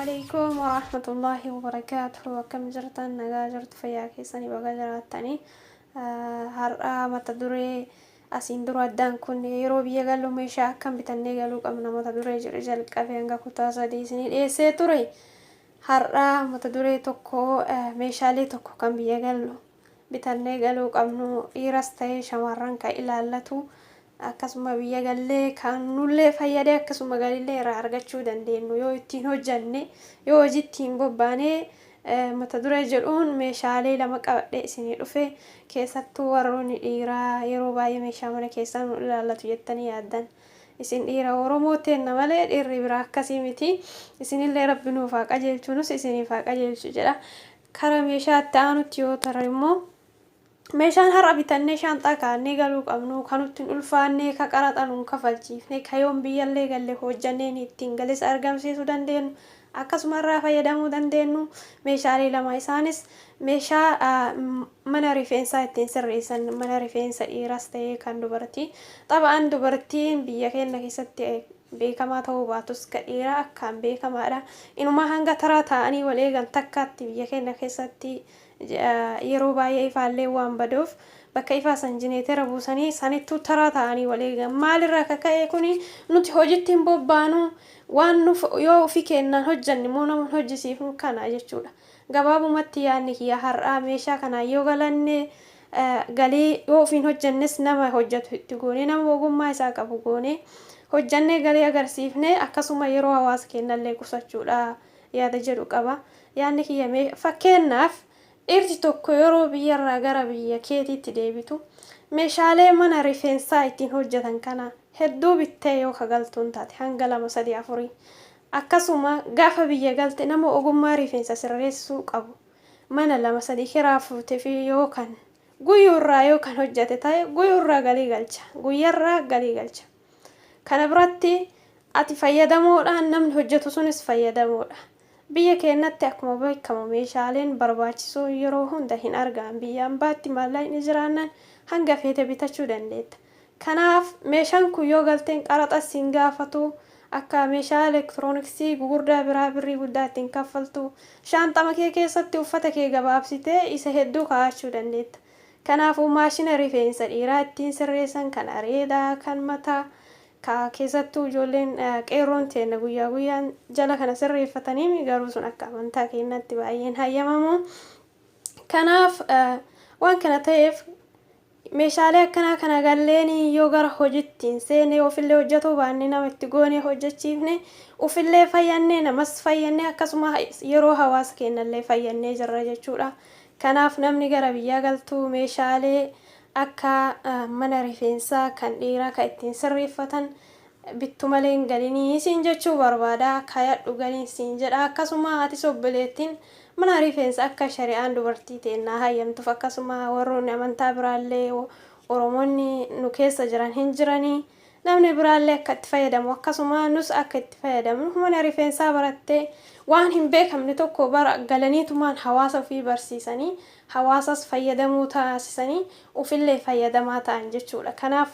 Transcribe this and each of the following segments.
Alaikum warahmatullahi wabarakaatuhu. Akkam jirtan? Nagaa jirtu? Fayyaa keessanii? Baga jiraattanii. Har'a mata duree asiin dura addaan kun yeroo biyya gallu meeshaa akkam bitannee galuu qabna mata duree jedhu jalqabe hanga kutaa 3 isinii dhiyeessee ture. Har'a mata duree tokko, meeshaalee tokko kan biyya gallu bitannee galuu qabnu, dhiiras ta'ee shamarran kan ilaallatu, akkasuma biyya gallee kan nullee fayyadee, akkasuma galillee irraa argachuu dandeenyu yoo ittiin hojjanne, yoo hojii ittiin bobbaane mata duree jedhuun meeshaalee lama qabadhee isinii dhufe. Keessattuu warroonni dhiiraa yeroo baay'ee meeshaa mana keessaa nu ilaallatu jettanii yaaddan. Isin dhiira Oromoo teenna malee dhiirri biraa akkasii miti. Isinillee Rabbi nuuf haa qajeelchu, nus isiniif haa qajeelchu jedha. Kara meeshaa itti aanutti yoo tarre immoo, meeshaan har'a bitannee shaanxaa kaa'annee galuu qabnu, kan nutti hin ulfaanne, ka qaraxa nu hin kafalchiifne, ka yoom biyyallee galle hojjanneen ittiin galis argamsiisuu dandeenyu, akkasuma irraa fayyadamuu dandeenyu meeshaalee lama. Isaanis meeshaa mana rifeensaa ittiin sirreessan, mana rifeensa dhiiraas ta'ee kan dubartii. Xaba'aan dubartiin biyya keenya keessatti beekamaa ta'uu baatus ka dhiiraa akkaan beekamaadha. Inumaa hanga taraa taa'anii wal eegan takkaatti biyya keenya keessatti yeroo baay'ee ifaallee waan baduuf bakka ifaa san jineetera buusanii sanittuu taraa taa'anii wal eegan. Maalirraa ka ka'e kuni? Nuti hojitti hin bobbaanu. Waan nuuf yoo ofii keenyaan hojjanne immoo nama hin hojjisiifnu kana jechuudha. Gabaabumatti yaadni kiyya har'aa, meeshaa kanaan yoo galanne galii, yoo ofiin hojjannes nama hojjatu itti goonee, nama ogummaa isaa qabu goonee hojjannee galii agarsiifne, akkasuma yeroo hawaasa keenyallee qusachuudha yaada jedhu qaba. Yaadni kiyya mee fakkeenyaaf dhiirti tokko yeroo biyyarraa gara biyya keetiitti deebitu meeshaalee mana rifeensaa ittiin hojjetan kana hedduu bittee yoo kagaltuun taate hanga lama, sadii, afurii, akkasuma gaafa biyya galte nama ogummaa rifeensa sirreessuu qabu mana lama sadii kiraa fuute fi yoo kan guyyuurraa yoo kan hojjete ta'e guyyuurraa galii galcha, guyyarraa galii galcha. Kana biratti ati fayyadamoodhaan, namni hojjetu sunis fayyadamoodha. Biyya keenyatti akkuma beekamu meeshaaleen barbaachisoo yeroo hunda hin argaman. Biyya ambaatti maallaqni jiraannaan hanga feete bitachuu dandeetta. Kanaaf meeshaan kun yoo galteen qaraxas hin gaafatu, akka meeshaa elektirooniksii gugurdaa biraa birrii guddaa ittiin kaffaltu. Shaanxama kee keessatti uffata kee gabaabsitee isa hedduu kaa'achuu dandeetta. Kanaafuu maashina rifeensa dhiiraa ittiin sirreessan, kan areedaa, kan mataa, ka keessattuu ijoolleen qeerroon teenna guyyaa guyyaan jala kana sirreeffatanii, garuu sun akka amantaa keenyatti baay'een hayyamamu. Kanaaf waan kana ta'eef meeshaalee akkanaa kana galleen yoo gara hojiitti hin seene, ofillee hojjetuu baanne nama itti goonee hojjechiifne, ofillee fayyannee, namas fayyannee, akkasuma yeroo hawaasa keenyallee fayyannee jirra jechuudha. Kanaaf namni gara biyyaa galtu meeshaalee akka mana rifeensaa kan dhiiraa kan ittiin sirreeffatan bittu malee hin galinii siin jechuu barbaada. Kayadhu galiin siin jedha. Akkasuma atis obboleettiin mana rifeensa akka shari'aan dubartii teennaa hayyamtuuf, akkasuma warroonni amantaa biraallee Oromoonni nu keessa jiran hin jiranii, namni biraallee akka itti fayyadamu, akkasuma nus akka itti fayyadamnu, mana rifeensaa barattee waan hin beekamne tokko bara galaniitumaan hawaasa ofii barsiisanii, hawaasas fayyadamuu taasisanii, ofillee fayyadamaa ta'an jechuudha. Kanaaf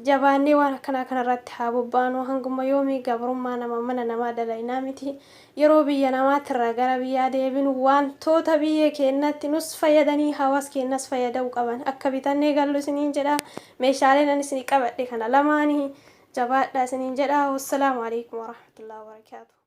jabaannee waan akkanaa kanarratti haa bobbaanu. Hanguma yoomii gabrummaa nama mana namaa dalaynaa miti? Yeroo biyya namaatirraa gara biyyaa deebinu wantoota biyya keenyatti nus fayyadanii hawaasa keenyas fayyadamuu qaban akka bitannee gallu isiniin jedha. Meeshaaleen ani isinii qabadhe kana lamaanii. Jabaadhaa isiniin jedha. Wassalaamu alaikum warahmatullahi wabarakaatuh.